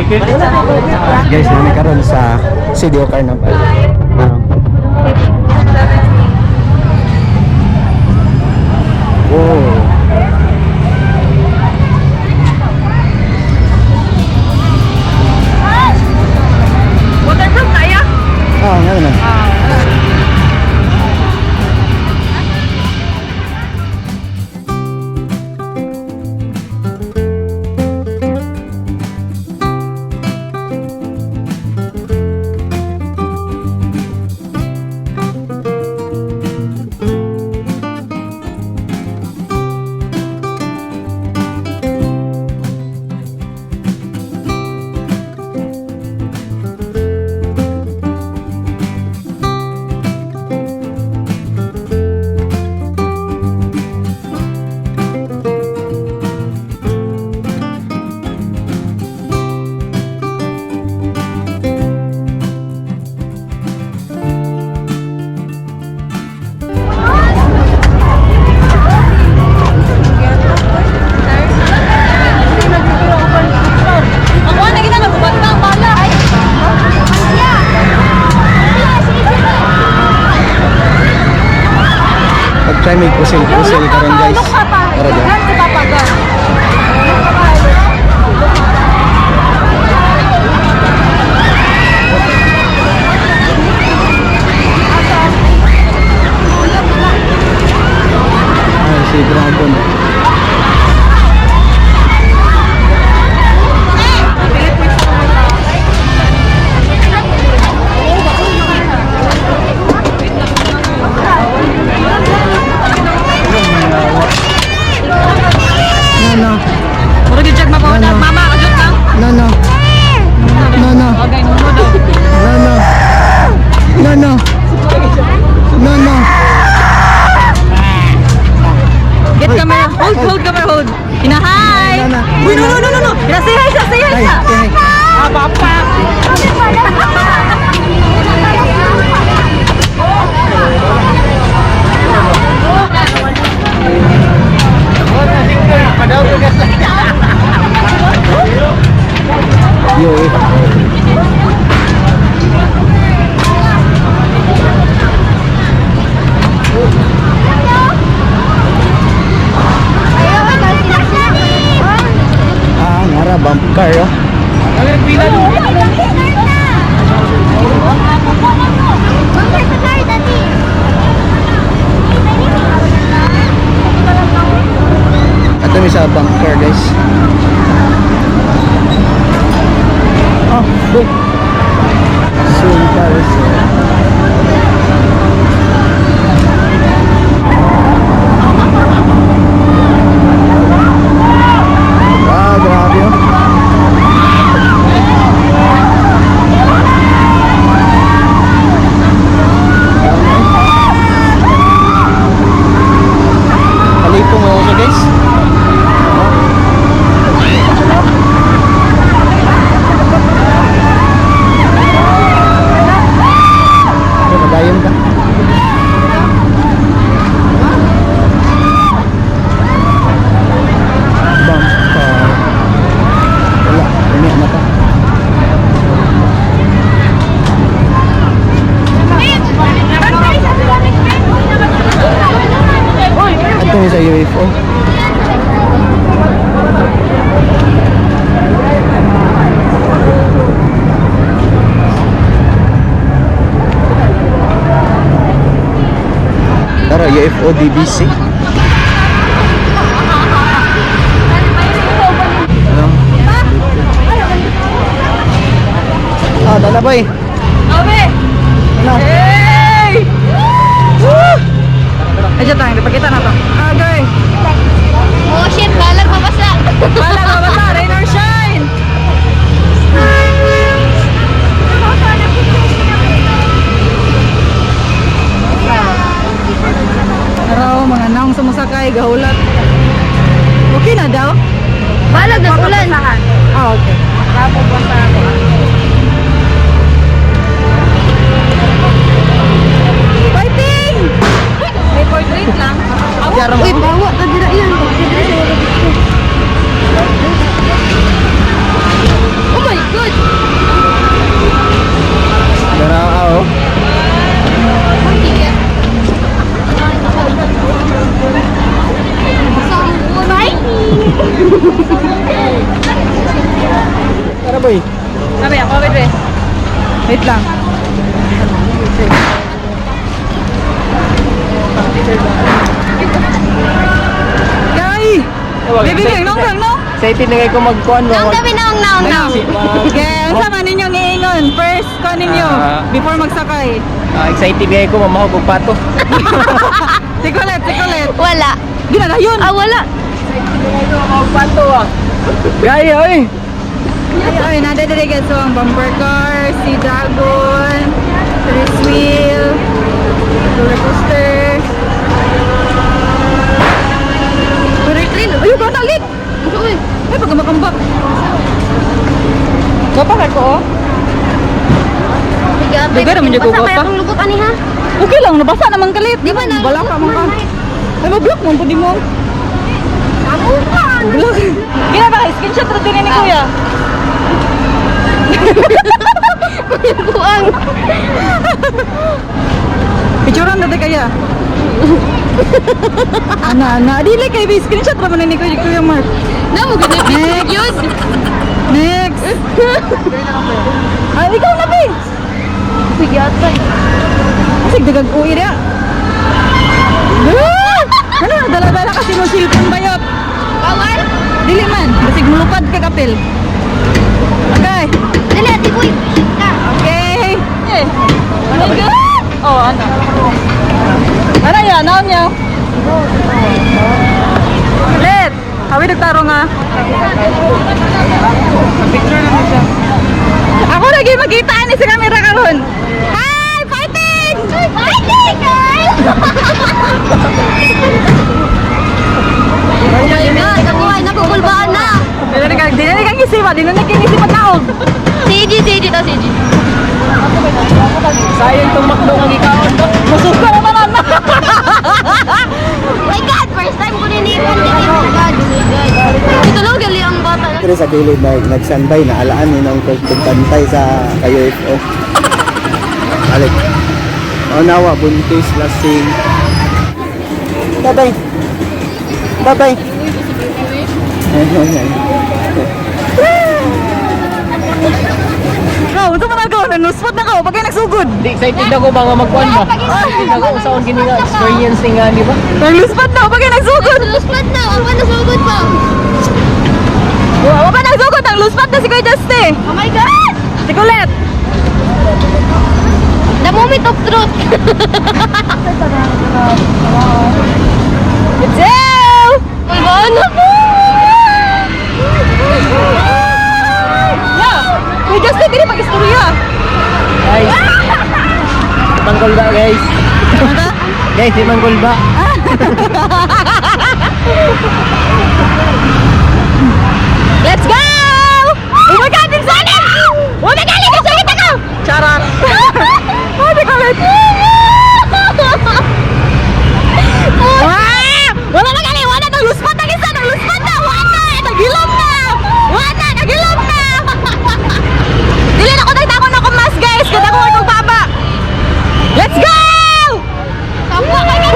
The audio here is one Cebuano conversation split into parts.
Guys, nami karon sa CDO Carnival. Oh. Waterproof na iya? Ah, nga naman. Ako na kita nagubanta ang bala. Ay. Pag-try may pusil-pusil karon, guys. Tara dyan. Si Papa gan. Ay, si Dragon. No, no. Muro gyud siya mapawala. Mama, ajot lang. No, no. No, no. Okay, no, no. No, no. No, no. No, no. Get camera. Hold, hold camera, hold. Ina hi. No, no. Uy, no, no, no, no, no. Ina say hi sa, say hi Hi, sa. say hi. Ah, papa. Yo, eh. Ah, ngara bump car oh. Ato mi sa bump car, guys. Oh, boy. Soon cars. Ah, grabe oh. Kalipong ako siya, guys. Ay, madayon ka. Bump car. Wala, umi na pa. Ito yung sa UFO. Tara, UFO DBC. Ano? Ah, dala boy. Abe. Ano? Hey! Woo! Aja tayo, ipakita na to. Okay. Oh shit, balag mabasa. Balag mabasa, rain or shine. Araw, mga naong sumasakay, gahulat. Okay na daw? Balag ng ulan. Ah, okay. Fighting! May portrait lang. Uy, bawa ta dira yan. boy. Sabi ako, wait, wait. Wait lang. Guy! Baby, baby, nong, nong, nong. Excited na kayo kung magkuhan mo. Naong kami, naong, naong, naong. Okay, ang sama ninyong iingon. First, ko ninyo, before magsakay. Excited kayo ko mamahog og pato. Si Colette, si Colette. Wala. Di na na yun. Ah, wala. Pato ah. Gaya oy. Ay, ay, nadadali guys. So, ang bumper car, si Dragon, Ferris wheel, roller coaster. Ferris wheel. Ay, ba nalit? Uy. Ay, pag makambak. Gapa ka ko, oh. Lugar naman yung Basta gugo kaya pa. akong lugot ani ha? Okay lang, nabasa naman kalit. Di ba na? Wala ka man ka. Ay, mag-block mo, pwede mo. Amo pa. Block. Gina ba, screenshot rin din ni Kuya. Buang. Picturean na kaya. Ana, ana, dili kay be screenshot ra man ni Kuya, Kuya Mark. Na mo gud Next. yun. Next. Ay, ikaw na be. Sige atay. Kasi dagag uwi na. Ah! Ano, dala-dala kasi mo cellphone bayot. Bawal. Dili man, basig mulupad ka kapil. Okay. Dili ati boy. Ka. Okay. Eh. Ano ka? Oh, ano? Ano yan? Ano niya? Let! Hawi nagtaro nga. Picture na siya. Ako lagi makita ni sa camera karon. Hi! Fighting! Fighting, girl! Oh my God, ako ay nakukulbaan na. Dili ka, dili ka ngisi ba? Dili na kang ngisi pataog. CG, CG to, CG. Sayang tong makdo ang ikaon to. Musuka na naman na. My God, first time ko ninipan din. Oh my God. Ito lang gali ang bata. Pero sa gilid na nagsanbay na alaan ni nang pagpantay sa kayo UFO. Alik. O nawa buntis lasing. Bye-bye. Bye-bye. Go, unsa man ako? Nanuspat na ko pagka nagsugod. Di, excited ako ba nga magkuhan ba? Excited ako sa akong gini nga experience ni nga, di ba? Nagluspat na pagka nagsugod. Luspat na, ako nasugod pa. Wa pa nagsugod, ang luspat na si Kuya Justin. Oh my God! Si Colette. The moment of truth. Let's go! Kulbaan na po. Yeah. Kuya Justin, dili pag-istorya. Guys, manggol ba guys? Ano? Guys, di manggol ba? Let's go! Oh my God, it's on it! Oh my God, it's on it ako! Charot! Oh my God! Ah! Wala na gali, wala na! Luspat na isa! Luspat na! Wala na! Nagilom na! Wala na! Nagilom na! Dili na ko nagtakon ako mas guys! Kada ko akong baba! Let's go! Kampo ka na.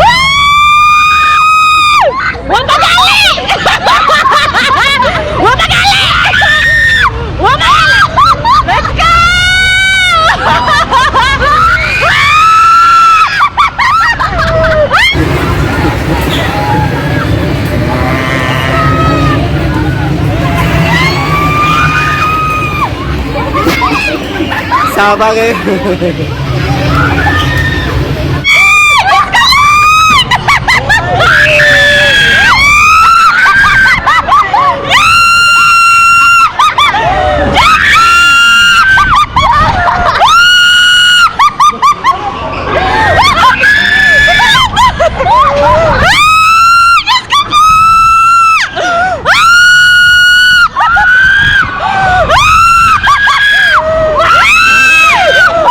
Wala gali! Wala gali! Wala gali! Let's go! Sama kayo.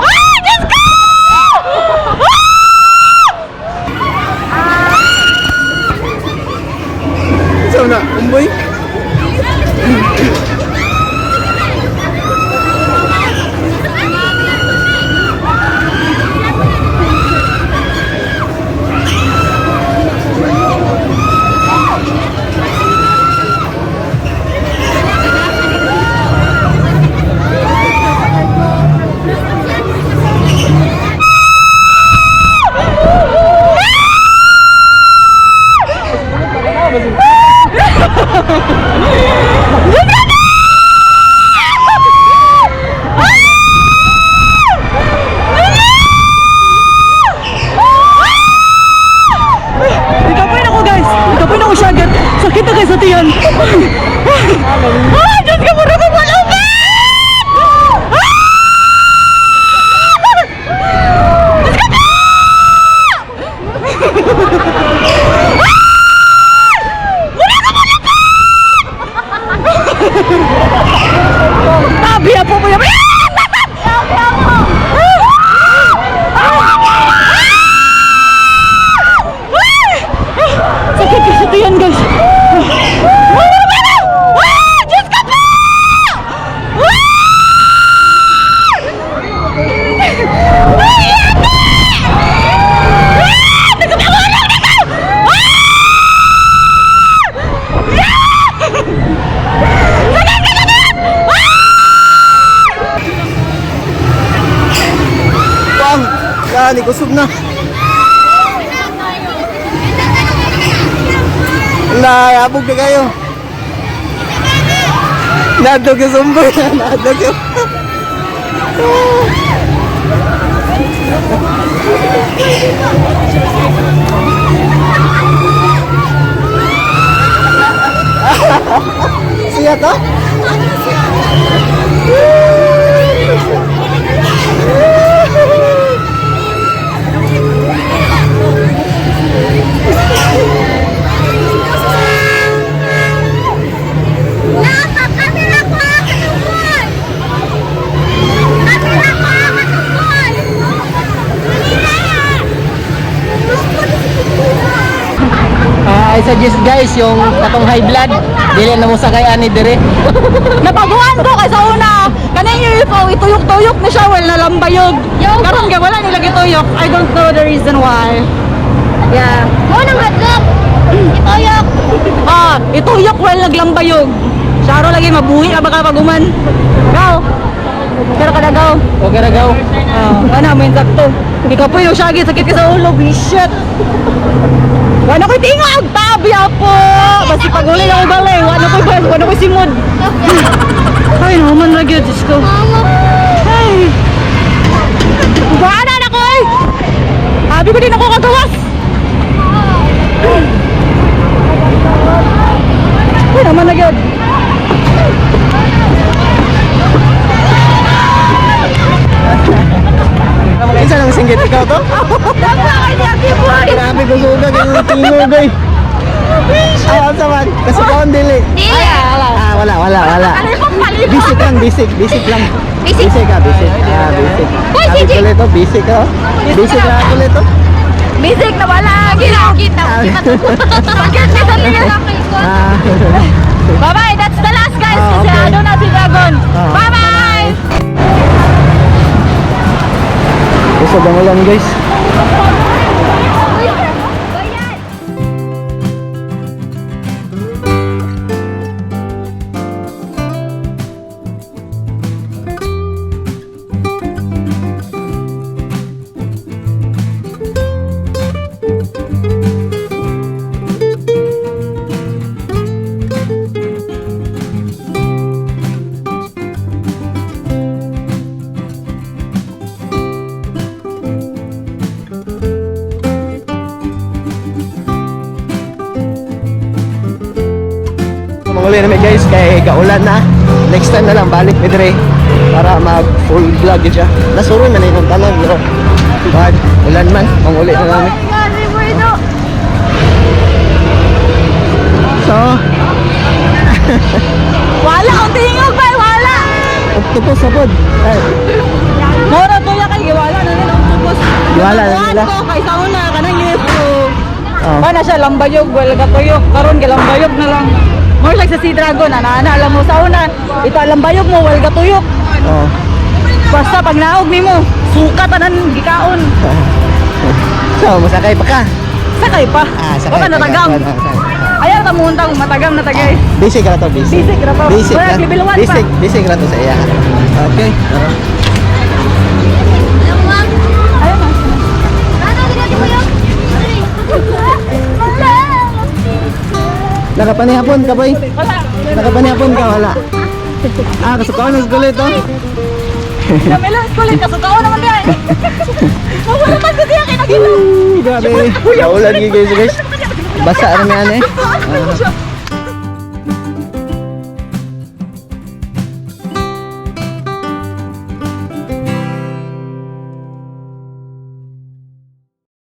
Ay, Diyos ko! Ala, kusog na. Ala, abog na kayo. Nadlog yung sumboy. Nadlog yung... Siya to? Nakakamera ko ang katungkol! Kamera ko ang katungkol! Dali na! Ah, I suggest guys yung katong high blood, dili na mo sakay ani dire. Napaguan ko kay sa una. Kanang UFO ituyok-tuyok na siya wala lambayog. Karon kay wala nila gituyok. I don't know the reason why. Yeah. Mo nang hadlok! Ituyok! Ah, ituyok wala naglambayog. Saro lagi mabuhi ka baka paguman. Go. Pero kada go. Okay ra gaw. Ah, ana mo sakto. Ikaw po yung syagi sakit ka sa ulo, shit. Wala ko'y tingog, tabi apo. Basi paguli na ko balay, wala ko'y wala ko'y simod. Ay, naman lagi, Diyos ko. Ay. Wala na ko eh. Sabi ko din ako kagawas. Ay, naman lagi. Isa lang singgit ikaw to? Grabe kusuga kay tingog eh. Ah, asa man? Kasi kaon dili. Dili! Ah, wala, wala, wala. Basic lang, basic, basic lang. Basic. Basic ah, basic. Ah, basic. Uy, Sabi CJ. ko ulit, oh, basic oh. Basic lang ako ulit oh. Basic na wala. Kita, kita. Bakit may sabi niya sa akin ko? Ah. Bye-bye. That's the last guys. Ah, Kasi okay. ano na si Dragon. Ah. Bye-bye. Busog ang ulan, guys. Manguli namin guys kay gaulan na. Next time na lang balik mi dire para mag full vlog yun siya. Nasuroy man yung tanan pero wag ulan man manguli na namin. So, Wala ang tingog ba? Wala. octopus sa pod. Ay, Mora tuya kay wala na nila octopus. Giwala na nila. Ko kay sa una kanang UFO. Oh. Wala siya lambayog, wala ka tuyok. Karon kay lambayog na lang. More like sa Sea Dragon, ana ana alam mo sa una, ito lambayog mo wala ka tuyok. Oh. Basta pag naog nimo, suka tanan gikaon. So, masakay pa ka. Sakay pa. Ah, sakay. Wala pa ka. natagam. Wala, sakay. Ayaw ta muntang matagam na tagay. Basic ra to, basic. Basic ra to. Basic Wala, ra. level one pa. Basic, basic ra to sa iya. Okay. Tara. Ayaw na. Ano, ginagawa mo yun? Wala! Nakapanihapon ka, boy. Wala. Nakapanihapon ka, wala. Ah, kasukaan ng kulit, oh. Kamila, kulit kasukaon naman diay. Mawala man ko diya kay nagilom. Grabe. Naulan gyud guys, guys. Basa ra mi ani. Ah.